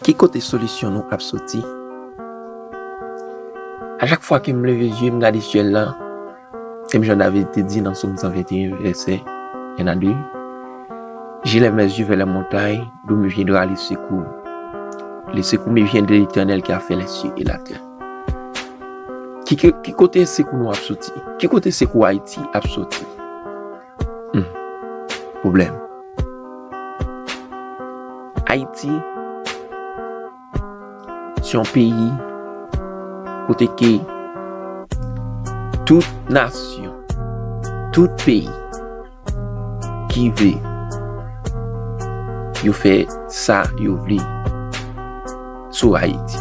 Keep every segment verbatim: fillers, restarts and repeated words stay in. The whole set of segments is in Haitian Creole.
Ki kote solisyon nou ap soti? A chak fwa ke m leve zye m gade syèl la, menm jan David te di nan Sòm san venteyen, vèsè en à deux, Je lève mes yeux vers les montagnes, d'où me viendra le secours. Le secours me vient de l'Éternel qui a fait les cieux et la terre. Ki, ki, ki kote sekou nou ap soti? Ki kote sekou Ayiti ap soti? Hmm. Pwoblèm. Ayiti, se yon peyi kote ke tout nasyon, tout peyi ki vle yo fè sa yo vle sou Ayiti.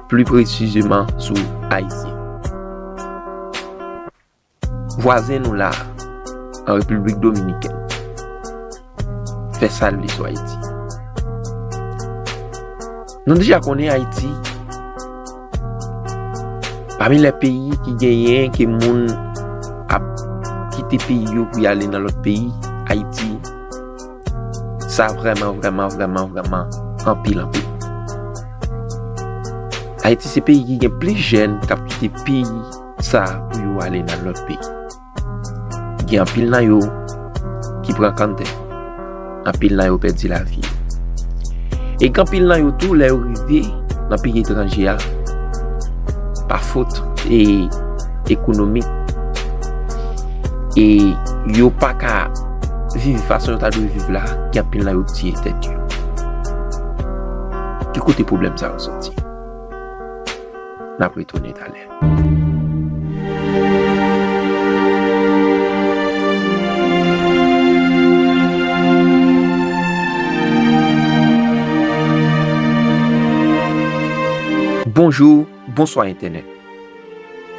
Pli presizeman sou Ayisyen. Vwazen nou la, an Repiblik Dominikèn, fè sa l vle sou Ayiti. Nou deja konnen Ayiti, pami lè peyi ki genyen ke moun ap kite peyi yo pou y ale nan lòt peyi, Ayiti, sa vrèman, vrèman, vrèman, vrèman anpil, anpil. Ayiti se peyi ki gen plis jèn k ap kite peyi sa pou yo ale nan lòt peyi. Gen anpil nan yo ki pran kanntè. Anpil nan yo pèdi lavi yo. E gen anpil nan yo tou, lè yo rive nan peyi etranje a, pa fot e ekonomik, e yo pa ka viv fason yo ta dwe viv la, gen anpil nan yo tiye tèt yo. Ki kote pwoblèm sa yo soti? N ap retounen talè. Bonjou, bonswa entènèt.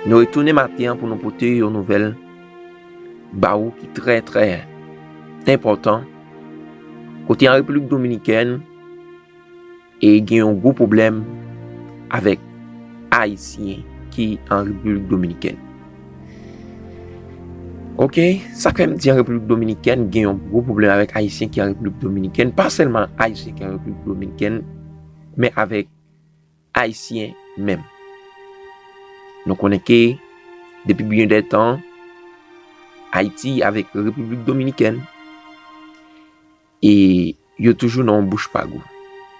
Nou retounen maten an pou nou pote yon nouvèl ba ou ki trè, trè enpòtan. Kote an Repiblik Dominikèn, e gen yon gwo pwoblèm avèk Ayisyen ki an Repiblik Dominikèn. Oke, sa k fè m di an Repiblik Dominikèn, gen yon gwo pwoblèm avèk Ayisyen ki an Repiblik Dominikèn, pa sèlman Ayisyen ki an Repiblik Dominikèn, men avèk Ayisyen menm. Nou konnen ke depi byen dè tan, Ayiti avèk Repiblik Dominikèn, e yo toujou nan yon bouch pa gou.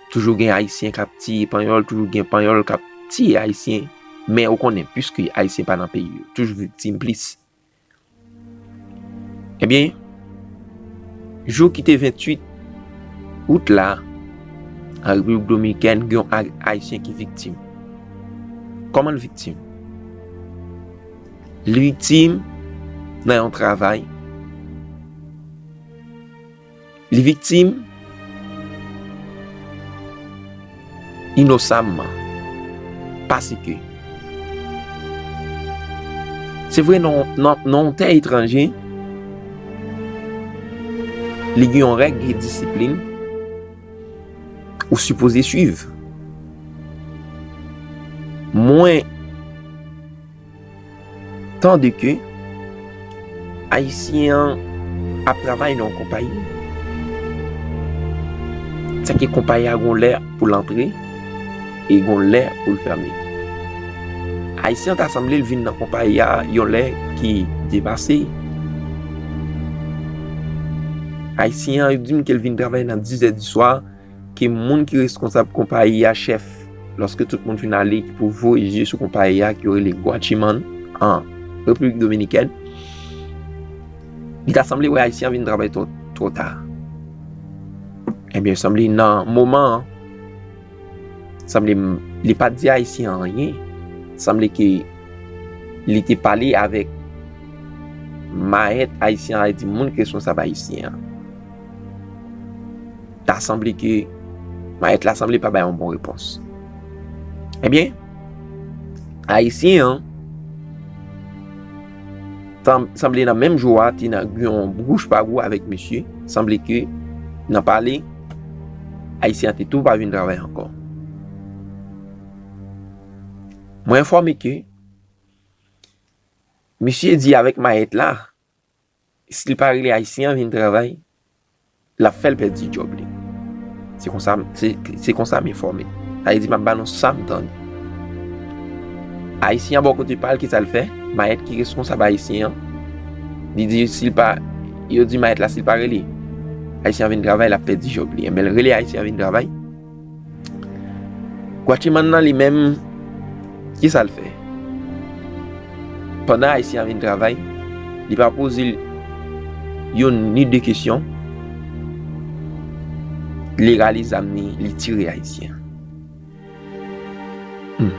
Toujou gen Ayisyen k ap tiye Panyòl, toujou gen Panyòl k ap tiye Ayisyen. Men ou konnen, piske Ayisyen pa nan peyi yo, toujou viktim plis. Ebyen, jou ki te venntuit out la, an Repiblik Dominikèn, gen yon Ay-, Ayisyen ki viktim. Kòman l viktim? Li viktim nan yon travay. Li viktim inosamman. Paske, se vre, nan, nan, nan yon tè etranje, li gen yon règ e disiplin ou sipoze swiv. Mwen, tande ke Ayisyen an ap travay nan yon konpayi. Sèke konpayi a gon lè pou l antre e gon lè pou l fèmen. Ayisyen an ta sanble l vin nan konpayi a yon lè ki depase. Ayisyen an, yo di m ke l vin travay nan dizè di swa, ke moun ki reskonsab konpayi a, chèf, lòske tout moun fin ale, ki pou voye zye sou konpayi a, ki yo rele Guachiman an Repiblik Dominikèn, li ta sanble wè Ayisyen an vin travay twò, twò ta. Ebyen, sanble nan moman an, sanble m-, li pa t di Ayisyen an anyen. Sanble ke li te pale avèk mayèt Ayisyen an, sa vle di moun ki reskonsab Ayisyen an. Ta sanble ke mayèt la sanble pa bay yon bon repons. Ebyen, Ayisyen an, tan-, sanble nan menm jou a, te nan yon bouch pa gou avèk misye. Sanble ke nan pale, Ayisyen an te tou pa vin travay ankò. Mwen enfòme ke misye di avèk mayèt la, si l pa rele Ayisyen an vin travay, l ap fè l pèdi djòb li. Se konsa, se, se konsa m enfòme. Sa vle di, m ap ba nou sa m tande. Ayisyen an bò kote pa l, ki sa l fè? Mayèt ki reskonsab ayisyen an, li di si l pa, yo di mayèt la si l pa rele ayisyen an vin travay, l ap pèdi djòb li. Enben, l rele ayisyen an vin travay. Gwachimann nan li menm, ki sa l fè? Pandan ayisyen an vin travay, li pa poze l youn ni de kesyon, li rale zam ni, li tire ayisyen an. Hmm.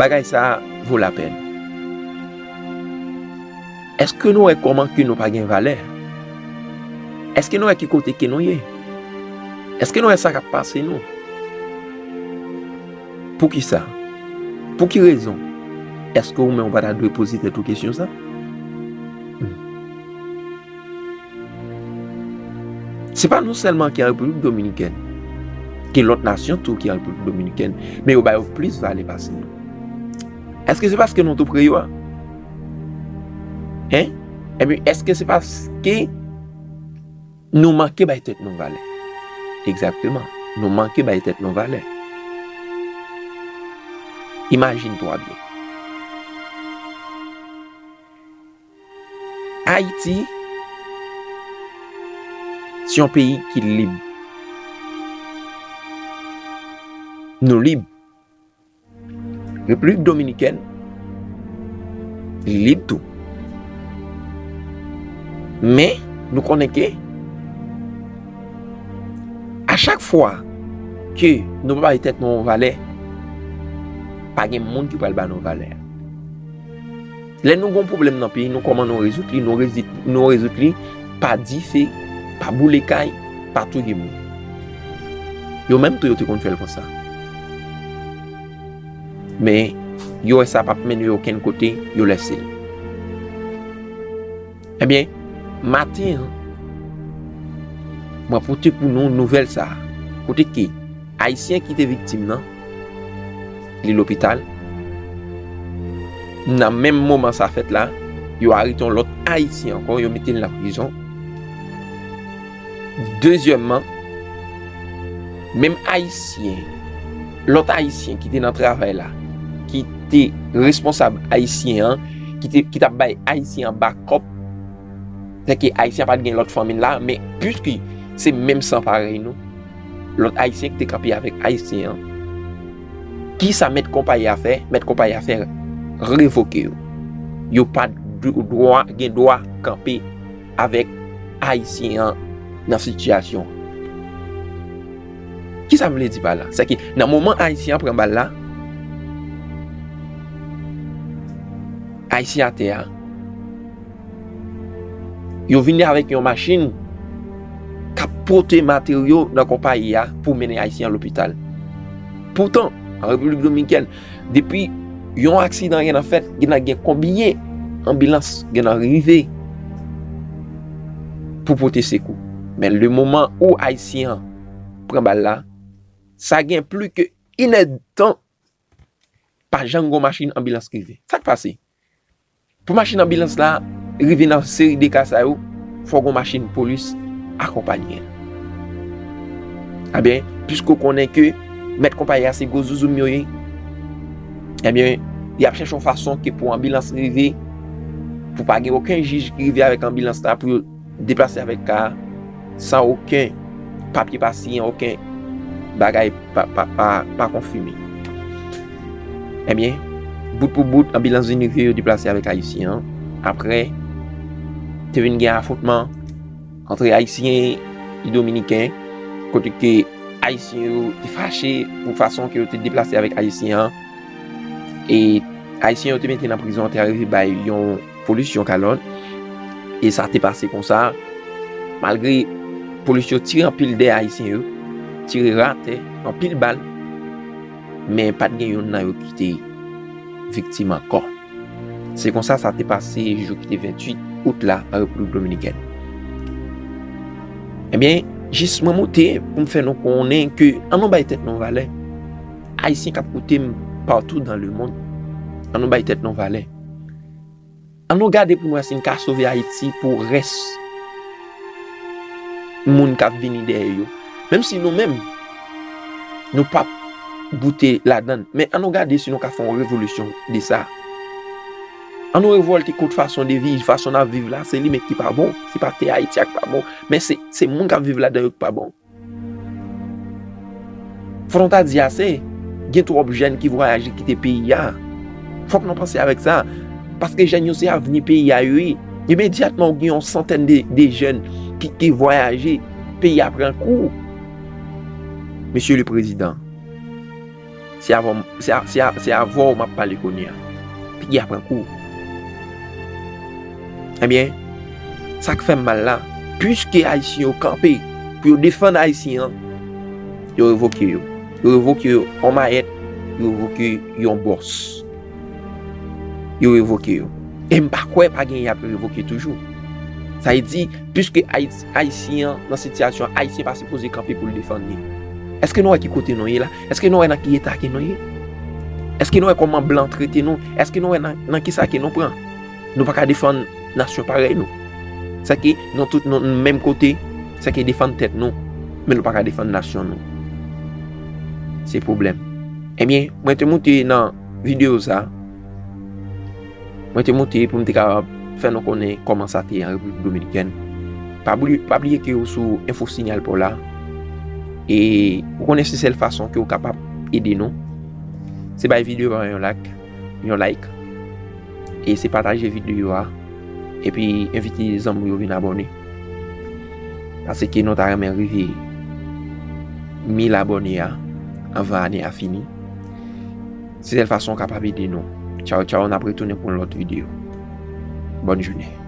Bagay sa a vo lapèn. Èske nou wè kòman ke nou pa gen valè? Èske nou wè ki kote ke nou ye? Èske nou wè sa k ap pase nou? Poukisa? Pou ki rezon? Èske ou menm ou pa ta dwe poze tèt ou kesyon sa? Hmm. Se pa nou sèlman ki an Repiblik Dominikèn, gen lòt nasyon tou ki an Repiblik Dominikèn, men yo ba yo plis valè pase nou. Èske se paske nou tou pre yo a? Hein? Ebyen, èske se paske nou manke bay tèt nou valè? Egzakteman. Nou manke bay tèt nou valè. Imajine twa byen. Ayiti, se yon peyi ki lib. Nou lib. Repiblik Dominikèn lib tou. Men, nou konnen ke a chak fwa ke nou pa bay tèt nou yon valè, pa gen moun ki pral ba nou valè a. Lè nou gon pwoblèm nan peyi nou, kòman nou rezoud li? Nou rezoud, nou rezoud li pa dife, pa boule kay, pa touye moun. Yo menm tou yo te konn fè l konsa. Men, yo wè sa p ap mennen yo okenn kote, yo lèse l. Ebyen, maten an, mwen pote pou nou nouvèl sa a. Kote ke Ayisyen ki te viktim nan, li lopital. Nan menm moman sa fèt la, yo arete yon lòt Ayisyen ankò, yo mete l nan prizon. Dezyèmman, menm Ayisyen, lòt Ayisyen ki te nan travay la, ki te responsab Ayisyen an, ki te, ki t ap bay Ayisyen an bakòp, sèke Ayisyen an pa t gen lòt fanmi l la, men piske se menm san parèy nou, lòt Ayisyen ki te kanpe avèk Ayisyen an, kisa mèt konpayi a fè? Mèt konpayi a fè revoke yo. Yo pa t dwa, gen dwa kanpe avèk Ayisyen an nan sitiyasyon an. Kisa m vle di pa la? Sèke nan moman Ayisyen an pran bal la, Ayisyen atè a, yo vini avèk yon machin k ap pote materyo nan konpayi a pou mennen Ayisyen an lopital. Poutan, an Repiblik Dominikèn, depi yon aksidan gentan fèt, gentan gen konbyen anbilans gentan rive pou pote sekou. Men le moman ou Ayisyen an pran bal la, sa gen plis ke inèdtan, pa janm gon machin anbilans ki rive. Sa k pase? Pou machin anbilans la rive nan seri de ka sa yo, fò gon machin polis akonpaye l. Ebyen, piske w konnen ke mèt konpayi a se gwo zouzoum yo ye, ebyen, y ap chèche yon fason ke pou anbilans rive, pou pa gen okenn jij ki rive avèk anbilans la, pou yo deplase avèk ka a, san okenn papye pa siyen, okenn bagay pa, pa, pa, pa konfime. Ebyen, bout pou bout, anbilans vin rive, yo deplase avèk Ayisyen an. Apre, te vin gen afwontman ant Ayisyen e Dominiken, kote ke Ayisyen yo te fache pou fason ke yo te deplase avèk Ayisyen an. E Ayisyen yo te mete nan prizon an te arive bay yon polis yon kalòt. E sa te pase konsa. Malgre polis yo tire anpil dèyè Ayisyen yo, tire atè, anpil bal, men pa t gen youn nan yo ki te viktim ankò. Se konsa sa te pase jou ki te venntuit out la an Repiblik Dominikèn. Ebyen, jis mwen moute pou m fè nou konnen ke ann nou bay tèt nou valè. Ayisyen k ap koute m partou dans le monde, ann nou bay tèt nou valè. Ann nou gade pou n wè si n ka sove Ayiti pou rès moun k ap vini dèyè yo. Menm si nou menm, nou p ap goute ladan l, men ann nou gade si nou ka fè yon revolisyon de sa. Ann nou revòlte kont fason de viv, fason n ap viv la, se li menm ki pa bon. Se pa tè Ayiti a ki pa bon, men se, se moun k ap viv ladan yo ki pa bon. Fò nou ta di ase, gen twòp jèn ki vwayaje kite peyi a. Fòk nou panse avèk sa. Paske jèn yo se avni peyi a yo ye. Imedyatman ou gen yon santèn de, de jèn ki, ki vwayaje, peyi a pran kou. Mesye le Prezidan, se avè w, se a, se a, se avè w m ap pale kounye a. Peyi a pran kou. Ebyen, sa k fè m mal la, piske Ayisyen yo kanpe pou yo defann Ayisyen an, yo revoke yo. Yo revoke yo yon mayèt, yo revoke yon bòs. Yo revoke yo. E m pa kwè pa gen y ap revoke toujou. Sa vle di, piske Ayis-, Ayisyen an nan sitiyasyon an, Ayisyen pa sipoze kanpe pou l defann li. Èske nou wè ki kote nou ye la? Èske nou wè nan ki eta ke nou ye? Èske nou wè kòman blan trete nou? Èske nou wè nan, nan kisa ke nou pran? Nou pa ka defann nasyon parèy nou. Sèke nou tout nou, nou menm kote, sèke defann tèt nou, men nou pa ka defann nasyon nou. Se pwoblèm. Ebyen, mwen te moute nan videyo sa, mwen te moute pou m te kapab fè nou konnen kòman sa te ye an Repiblik Dominikèn. Pa bli-, pa bliye ke ou sou Enfo Sinyal pa w la, e ou konnen se sèl fason ke ou kapab ede nou, se bay videyo a yon like, yon like, e se pataje videyo a, epi envite zanmi w yo vin abòne. Paske nou ta renmen rive mil abòne a anvan ane a fini. Se sèl fason w kapab ede nou. Tchaw, tchaw, n ap retounen pou yon lòt videyo. Bòn jounen.